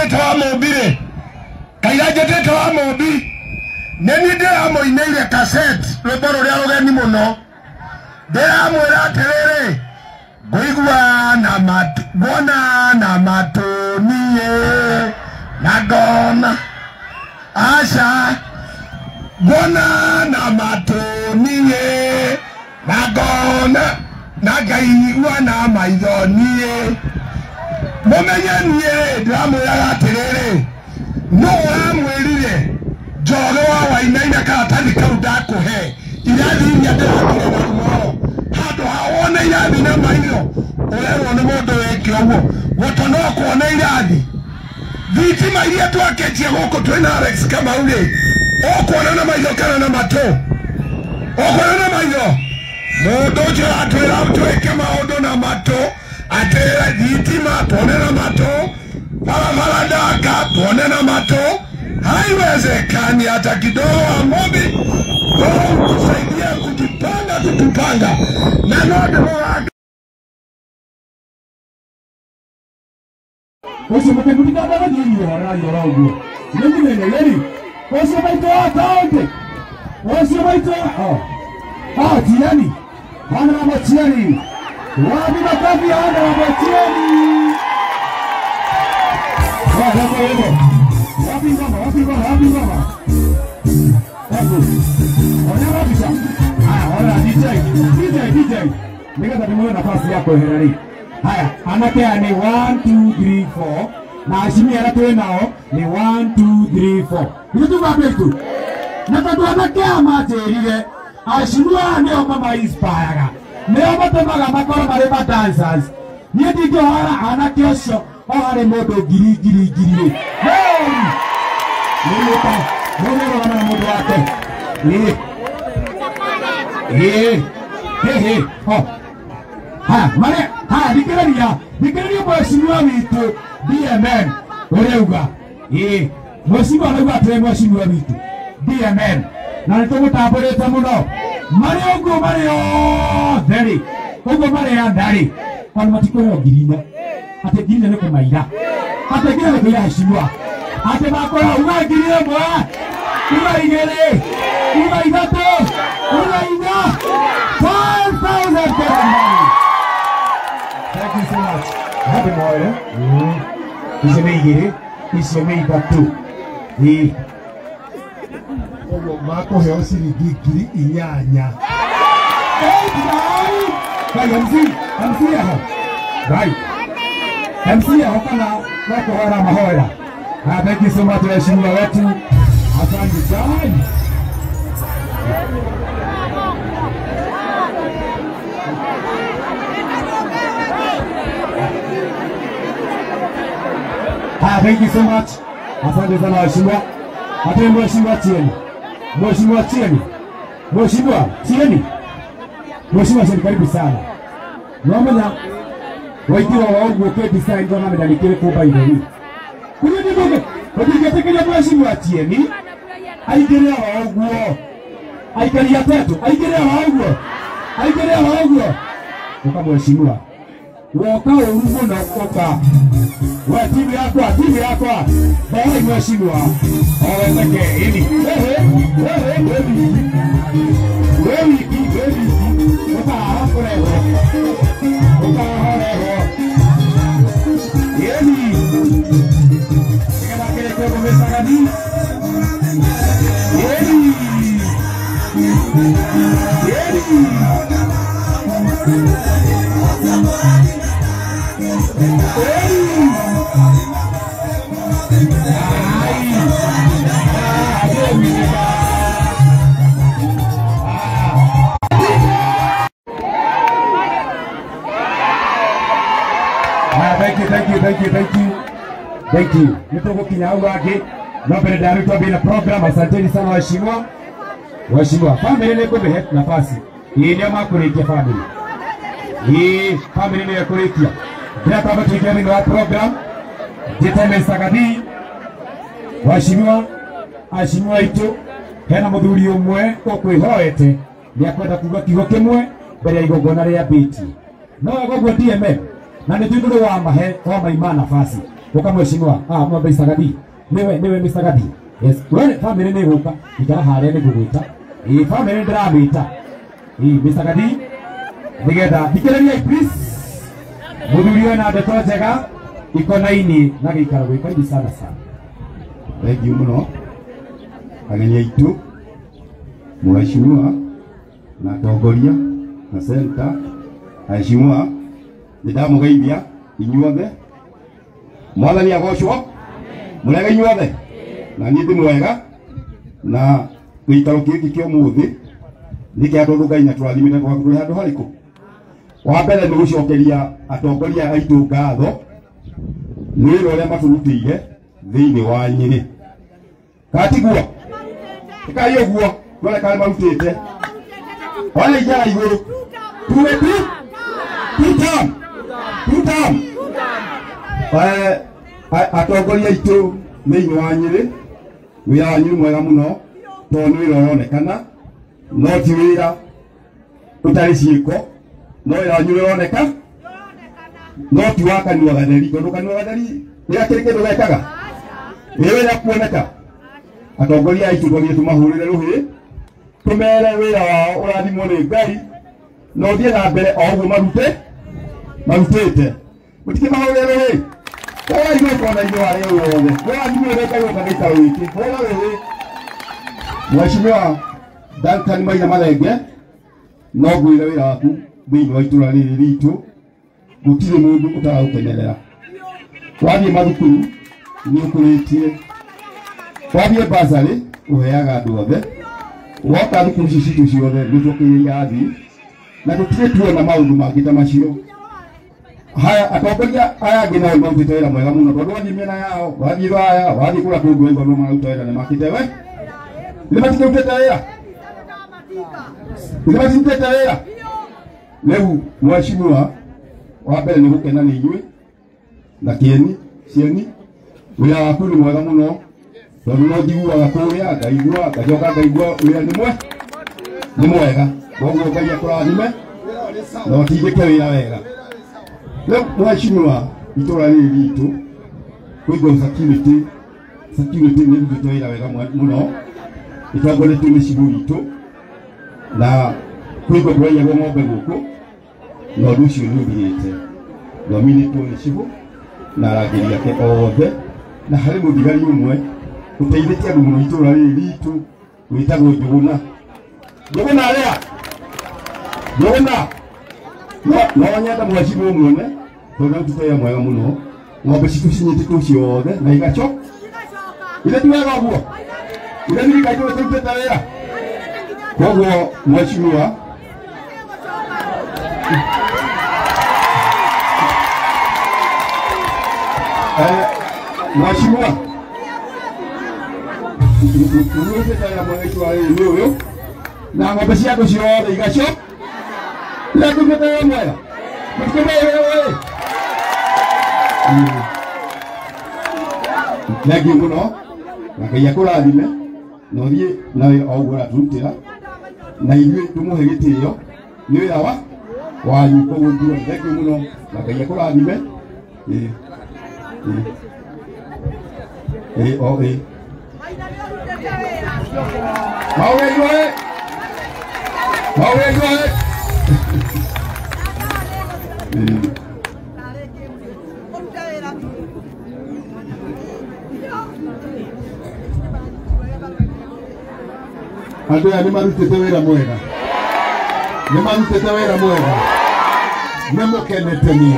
njĩtĩte wa Mũmbi rĩ, kaira njĩtĩte wa Mũmbi nĩ niĩ ndĩramũinĩire cassette rwĩmbo rũrĩa rũgeni mũno. Ndĩramwĩra atĩrĩrĩ, ngũigua na matũ, nguona na matũ niĩ na ngona aca, nguona na matũ niĩ na ngona na ngaigua na maitho niĩ. Mũmenye niĩ ndĩramwĩraga atĩrĩrĩ, nũ ũramwĩrire Njoroge wa Wainaina karatathi kau ndakũhe irathi iria ndĩrakire na ruo handũ ha wone irathi na maitho ũrerwo nĩ mũndũ wĩke ũguo gũtũ no kuona irathi. Thitima iria twakĩtie gũkũ twĩna Alex Kamau rĩ, ũkuona na maitho kana na matũ? Ũkuona na maitho. Mũndũ ũcio atwĩra twĩke maũndũ na matũ, atĩra thitima tuone na matũ, barabara ndaka tuone na matũ. Haiwezekani hata kidogo. Wa Mungu tusaidia kujipanga, kutupanga na no ndĩmũganga Ũcio mũkĩmũtikanda gũthiĩ ihora ihora ũguo nĩ yeri ũcio maitũ wa kaũntĩ ũcio maitũ oh Tiani Honorable Tiani, wapi makofi ya Honorable Tiani? Wapi ngoma, wapi ngoma, wapi ngoma? Wapi? Ona wapi sasa? Haya, ona DJ, DJ, DJ. Nĩgetha ndĩmuhe nafasi yako ehereri. Haya, anake aya nĩ 1 2 3 4 na acimia arĩa twĩ nao nĩ 1 2 3 4. Ithuĩ tuga andũ aitũ. Na tondũ anake aya manjĩrire acimia aya nĩo mama-inspiraga, nĩo matũmaga makorwo marĩ ma dancers. Niĩ ndingĩhora anake ũcio o harĩ mũndũ ngiri ngiri ngiri rĩ. Nĩ mũrũgama na mũndũ wake. Ĩĩ. Ĩĩ. Hĩ hĩ. Oh. Haya, mare, haya, thikĩrĩria, thikĩrĩria mheshimiwa witũ DMN ũrĩa auga. Ĩĩ, mheshimiwa arauga atĩrĩ, mheshimiwa witũ DMN, na nĩ tũmũtambũrĩte mũno. Marĩ ũguo marĩ othe rĩ, ũguo marĩ anda rĩ, ona matikũheo ngiri inya. Atĩ ngiri inya nĩ kũmaira. Atĩ ngiri inya nĩ kũira heshimiwa. Atĩ makũheo uga ngiri ĩmwe, uga igĩrĩ, uga ithatũ, uga inya, 5,000 Kenyan money. Thank you so much. Happy moyo. Icio nĩ igĩrĩ, icio nĩ ithatũ. Ĩĩ. Ũguo makũheo ciringi ngiri inyanya. 8 9. Kai MC, MC yaho. Right. MC yaho kana wakuhora mahoya. Ah, thank you so much waheshimiwa wetu. Asante sana. Ah, thank you so much. Asante sana waheshimiwa. Hata mheshimiwa Tieni. Mheshimiwa Tieni. Mheshimiwa Tieni. Mheshimiwa Tieni, karibu sana. Nwamenya waitiwa wa ũguo kĩ design ndona medali kĩrĩkũ by the way. Kũrĩa nĩ ndũgĩ, ũtingĩtĩkĩria mheshimiwa Tieni aingĩre o ũguo. Aikaria tetu, aingĩre o ũguo. Aingĩre o ũguo. Ũka mheshimiwa. Woka ũru mũno ũka. We timu yakwa, timu yakwa. Bora mheshimiwa. Owezeke ini. Ehe, ehe, wewe. Wewe wiki, wewe wiki. Uka hapo leo. Uka hapo. Yeni. Nĩgetha kĩrĩkio kũmĩcagani. Yeni. Yeni. Yeni. Thank you, thank you, thank you, thank you. Thank you. Nitũgũkinya hau hangĩ no mbere ndarutwo mbere na program. Asanteni sana waheshimiwa. Waheshimiwa, family nĩ ngũmĩhe nafasi. Ĩĩ nĩo makũrĩkia family. Ĩĩ family nĩyo ĩkũrĩkia. Ndĩratamba tũingĩre thĩinĩ wa program. Njĩte Mr. Gathii. Waheshimiwa, aheshimiwa aitũ, hena mũthuri ũmwe ũkwĩhoete nĩakwenda kuga kiugo kĩmwe mbere ya igongona rĩambĩtie. No wega ũguo DMM, na nĩ tũndũ wa mahe wa maima nafasi. Uka mheshimiwa. Ah, mwambe Isagadi. Niwe Mr. Gadi. Yes. Wewe family ni guka. Ikara haria ni ngugwita. Ii family ndiramita. Ii Mr. Gadi. Nigetha thikiriria please. Muthuri na ndeto njega ikonaini na giikaro giki. Karibu sana sana. Thank you muno. Ageni aitu mheshimiwa na atongoria na senta aheshimiwa nindamugeithia inyuothe. Mwathani agocwo. Murega inyuothe. Na niĩ ndĩ mwega na gĩikaro gĩkĩ kĩa ũmũthĩ nĩ kĩa tondũ Ngai nĩatũrathimĩte tũgakorwo handũ harĩkũ. Wa mbere nĩ gũcokeria atongoria aitũ ngatho nĩ wĩra ũrĩa matũrutĩire thĩinĩ wa Nyĩrĩ. Katiguo ĩkai ũguo tuone kana marutĩte. Wale ijara igũrũ tuwe tu tutam tutam. Atongoria aitũ thĩinĩ wa Nyĩrĩ, wĩra wanyu nĩ mwega mũno tondũ nĩ wĩra ũronekana, no ti wĩra ũtarĩ ciĩko, no wĩra wanyu ũroneka, no ti wa kanua gatheri, tondũ kanua gatheri nĩ gakĩrĩ kĩndũ gekaga, nĩ wĩra kuoneka. Atongoria aitũ twagĩrĩire tũmahũrĩre rũhĩ, tũmere wĩra wao ũrathimwo nĩ Ngai, na ũthiĩ na mbere o ũguo marutĩte. Mũtikĩmahũrĩre rũhĩ. Ora igũrũ kona-inĩ wa arĩa othe. Ũrathimwo nĩ Ngai ũka gĩikaro gĩkĩ. Hũra rũhĩ. Mheshimiwa Duncan Maina Mathenge, no ngwĩre wĩra waku thĩinĩ wa itũra rĩrĩ ritũ gũtirĩ mũndũ ũtaraũkenerera. Wathiĩ mathukuru nĩ ũkũrĩtie, wathiĩ basarĩ ũheaga andũ othe, woka thukuru ici citũ ciothe nĩ tũkĩire irathi na tũtirĩ tuona maũndũ mangĩ ta macio. Haya atongoria aya angĩ nao marutĩte wĩra mwega mũno tondũ wathiĩ mĩena yao, wathiĩ Rũraya, wathiĩ kũrĩa kũngĩ waigua no mararuta wĩra nĩ makĩte we. Nĩ matikĩrutĩte wĩra. Nĩ matikĩrutĩte wĩra. Rĩu mheshimiwa, wa mbere nĩ gũkena nĩ inyuĩ na kĩeni cieni, wĩra waku nĩ mwega mũno tondũ no njiguaga kũrĩa ngaigua ngacoka ngaigua wĩra nĩ mwega. Koguo Ngai akũrathime na ũtindĩke wĩra wega. Rĩu mheshimiwa, itũra rĩrĩ ritũ kũigua security nĩ ĩrutĩte wĩra wega mũno, ĩtongoretio nĩ cibũ witũ na kũigua kũraiyagwo ng'ombe gũkũ, na ũndũ ũcio nĩ ũthirĩte. Nominĩtwo nĩ cibũ na arangĩri ake othe, na harĩ mũthigari ũmwe ũteithĩtie andũ mũno itũra rĩrĩ ritũ wĩtagwo Njũgũna. Njũgũna arĩa? Njũgũna. No nyenda mheshimiwa muone tondũ arutĩte wĩra mwega mũno. Ng'ombe citũ cinyitĩtwo ciothe na igacoka. Ithe ti wega ũguo? Ithe thirikari tũrutĩte wĩra. Koguo mheshimiwa, mheshimiwa ũrutĩte wĩra mwega itũra rĩrĩ nĩ ũyũ, na ng'ombe cia andũ ciothe igacoka. Ithe tũrutĩte wĩra mwega. Mũtikĩmũhe wĩra. Thengiũ mũno na Ngai akũrathime na ũthiĩ na wĩra o ũguo ũratũrutĩra, na ithuĩ tũmũhe gĩtĩo nĩ wĩra wanyu. Koguo ngiuga thengiũ mũno na Ngai akũrathime. Ĩĩ ĩĩ o ĩĩ Maũgeithio maũgeithio. Andũ aya nĩ marutĩte wĩra mwega, nĩ marutĩte wĩra mwega, nĩ mũkenete niĩ,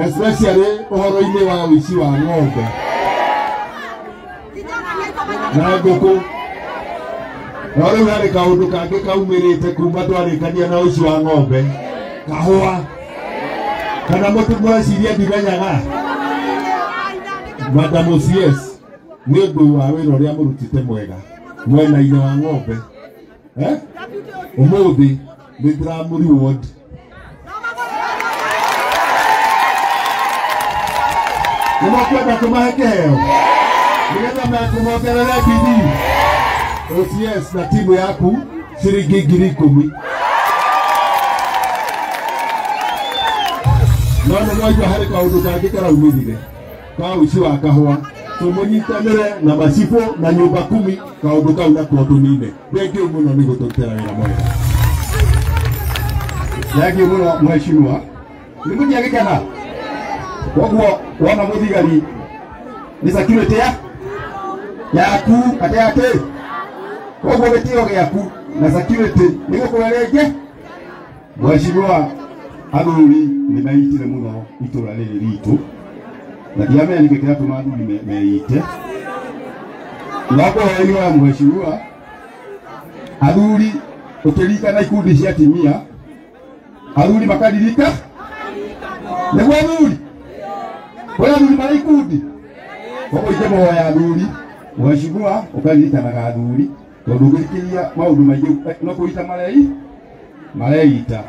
especially ũhoro-inĩ wa ũici wa ng'ombe na ngũkũ. No rĩu harĩ kaũndũ kangĩ kaumĩrĩte kuma twarĩkania na ũici wa ng'ombe, kahũa. Kana mũtimweciria ndimenyaga? Madam OCS, nĩ ũndũ wa wĩra ũrĩa mũrutĩte mwega mwena-inĩ wa ng'ombe, ũmũthĩ nĩ ndĩramũ reward. Nĩ mũkwenda kũmahe kĩheo nĩgetha mekũmongerere bidii? OCS na timu yaku ciringi 10,000. No nĩ mwaigua harĩ kaũndũ kangĩ karaumĩrire ka ũici wa kahũa, tũmũnyitanĩre na macibũ na nyũmba kumi kaũndũ kau nako tũnine. Thengiũ mũno nĩ gũtũrutĩra wĩra mwega. Thengiũ mũno mheshimiwa, nĩ mũtiagĩkena koguo wona mũthigari nĩ security ya yaku atĩ yake, koguo gĩtĩo gĩaku na security nĩ gũkũhe rĩngĩ. Mheshimiwa, athuri nĩ meitire mũno itũra rĩrĩ ritũ, na ndiamenya nĩkĩ kĩratũma athuri meite, no kũhe mheshimiwa athuri ũkĩririkana ikundi cia atumia, athuri makaririka nĩguo athuri kũrĩ athuri marĩ ikundi, koguo ingĩmũhoya athuri mheshimiwa ũkaririkanaga athuri, tondũ ũngĩthikĩrĩria maũndũ maingĩ no kũita marei mareita.